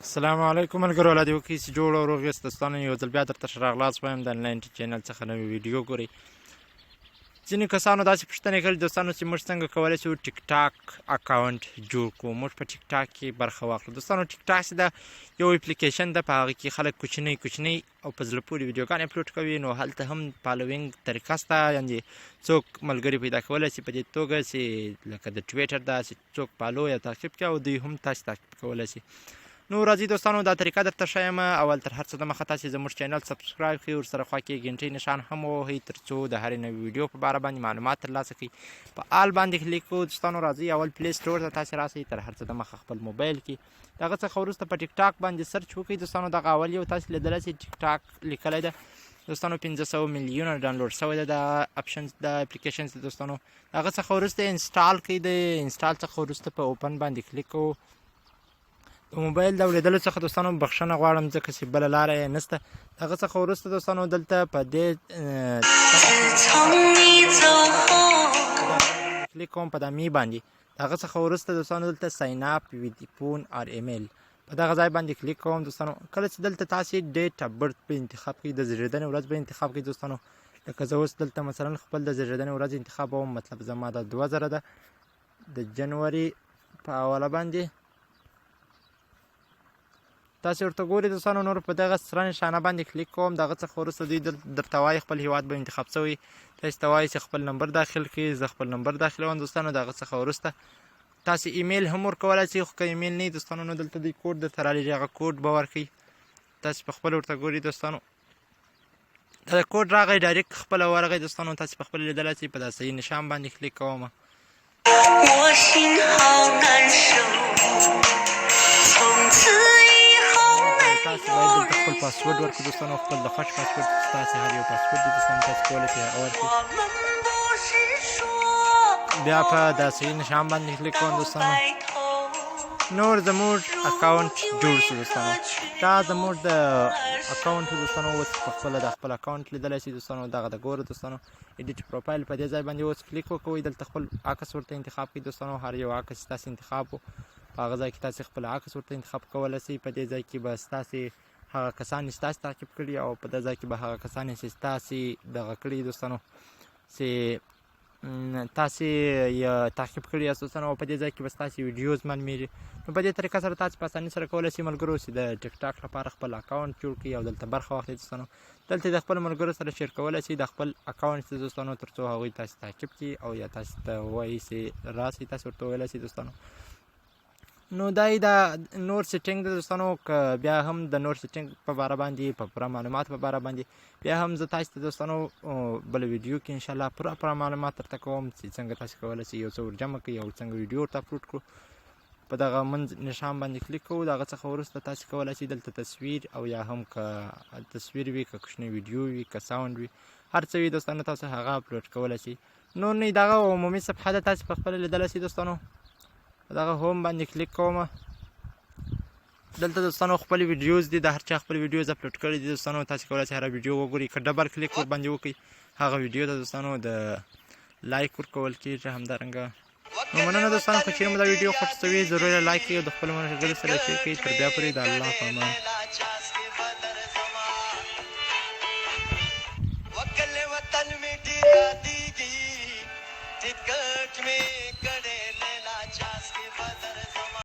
السلام علیکم ملګرو، الله دې وکړي چې جوړ او روغ یاست. دوستانو، یو ځل بیا درته ښه راغلاست وایم. د انلاین چینل څخه نوې ویډیو ګورئ. ځینې کسانو داسې پوښتنې کړې دوستانو چې موږ څنګه کولی شو ټیک ټاک اکاونټ جوړ کړو، موږ په ټیک ټاک کې برخه واخلو. دوستانو، ټیک ټاک چې ده یو اپلیکیشن ده، په هغه کې خلک کوچنۍ کوچنۍ او په زړه پورې ویډیوګانې اپلوډ کوي. نو هلته هم فالوینګ طریقه شته، یعنې څوک ملګري پیدا کولی شي په دې توګه چې لکه د ټویټر ده چې څوک فالو یا تعقیب کړي او دوی هم تاسو تعقیب کولی شي. نو راځي دوستانو، دا طریقه درته ښیم. اول تر هر څه د مخه تاسو زموږ چینل سبسکرایب کړئ، ورسره خوا کې ګنټۍ نشان هم ووهئ ترڅو د هرې نوې ویډیو په باره باندې معلومات ترلاسه کړئ. په آل باندې کلیک کوو دوستانو. راځي اول پلی سټور ته تاسو راسئ، تر هر څه د مخه خپل موبایل کې. دغه څخه وروسته په ټیک ټاک باندې سرچ وکړئ دوستانو. دغه اول یو تاسو لیدلی شئ، ټیک ټاک لیکلی ده دوستانو، 500 میلیونه ډانلوډ شوی ده دا اپشن، دا اپلیکیشن دوستانو. هغه څخه وروسته انسټال کړئ. د انسټال څخه وروسته په اوپن باندې کلیک کوو. د موبایل د اورېدلو څخه دوستانو بخښنه غواړم، ځکه چې بله لاره یې نشته. هغه څخه وروسته دوستانو دلته په دې کلیک کوم، په دا می باندې. هغه څخه وروسته دوستانو دلته ساین اپ ویت فون ار ایمیل په دغه ځای باندې کلیک کوم دوستانو. کله چې دلته تاسو ډیټ اف برث به انتخاب کړئ، د زیږیدنې ورځ به انتخاب کړئ دوستانو. لکه زه اوس دلته مثلا خپل د زیږیدنې ورځ انتخابوم، مطلب زما د 2000 ده د جنوري په اوله باندې. تاسو ورته ګورئ دوستانو. نور په دغه سره نشانه باندې کلیک کوم. دغه څخه وروسته دوی درته وایي خپل هیواد به انتخاب شوی، تاسو ته وایي چې خپل نمبر داخل کړئ. زه خپل نمبر داخلوم دوستانو. دغه څخه وروسته تاسو ایمیل هم ورکولای شئ، خو که ایمیل نه دوستانو نو دلته دوی کوډ درته رالیږي، هغه کوډ به ورکړي. تاسو په خپل ورته ګورئ دوستانو. دا کوډ راغی، ډایرکټ خپله ورغی دوستانو. تاسو په خپل لیدلی شئ. په دا صحیح نشان باندې کلیک کوم. تاسو باید دلته خپل پاسورډ ورکړئ دوستانو، خپل د خوښ پاسورډ. ستاسو هر یو پاسورډ دی دوستانو، تاسو کولی شئ هغه ورکړئ. بیا په دا صحیح نشان باندې کلیک کوم دوستانو. نور زموږ اکاونټ جوړ شو دوستانو. دا زموږ د اکاونټ دوستانو. اوس په خپله د خپل اکاونټ لیدلی شئ دوستانو. دغه د ګوره دوستانو، ایډیټ پروفایل په دې ځای باندې اوس کلیک وکوئ. دلته خپل عکس ورته انتخاب کړئ دوستانو. هر یو عکس چې تاسو انتخاب و، په هغه ځای کې تاسو خپل عکس ورته انتخاب کولی شئ. په دې ځای کې به ستاسې هغه کسان چې تاسو تعقیب کړي او په دې ځای کې به هغه کسان چې ستاسې دغه کړي دوستانو، چې تاسې یې تعقیب کړي یاست دوستانو، او په دې ځای کې به ستاسې ویډیوز معلومیږي. نو په دې طریقه سره تاسو په اسانۍ سره کولی شئ ملګرو چې د ټیک ټاک لپاره خپل اکاونټ جوړ کړئ او دلته برخه واخلئ دوستانو. دلته د خپل ملګرو سره شیر کولی شئ د خپل اکاونټ دوستانو، ترڅو هغوی تاسو تعقیب کړي او یا تاسو ته ووایي چې راسئ، تاسو ورته ویلی شئ دوستانو. نو دا یې دا نور سیټینګ ده دوستانو. که بیا هم د نور سیټینګ په باره باندې په پوره معلومات په باره باندې بیا هم زه تاسو ته دوستانو بله ویډیو کې انشاءالله پوره پوره معلومات درته کوم چې څنګه تاسو کولی شئ یو څه ورجمع کړئ او څنګه ویډیو ورته اپلوډ کړو. په دغه منځ نشان باندې کلیک کوو. دغه څخه وروسته تاسو کولی شئ دلته تصویر او یا هم که تصویر وي، که کوچنی ویډیو وي، که ساوند وي، هر څه وي دوستانو، تاسو هغه اپلوډ کولی شئ. نو نه دغه عمومي صفحه ده، تاسو په خپله لیدلی شئ دوستانو. په دغه هوم باندې کلیک کوم. دلته دوستانو خپل ویډیوز دي، د هر چا خپل ویډیوز اپلوډ کړي دي دوستانو. تاسو کولی شئ هره ویډیو وګورئ. که ډبل کلیک ور باندې وکړئ هغه ویډیو ته دوستانو د لایک ورکول کېږي همدارنګه. نو مننه دوستانو، که چیرې مو دا ویډیو خوښ شوې ضرور یې لایک کړئ او د خپلو ملګرو سره شیر کړئ. تر بیا پورې د الله په امان.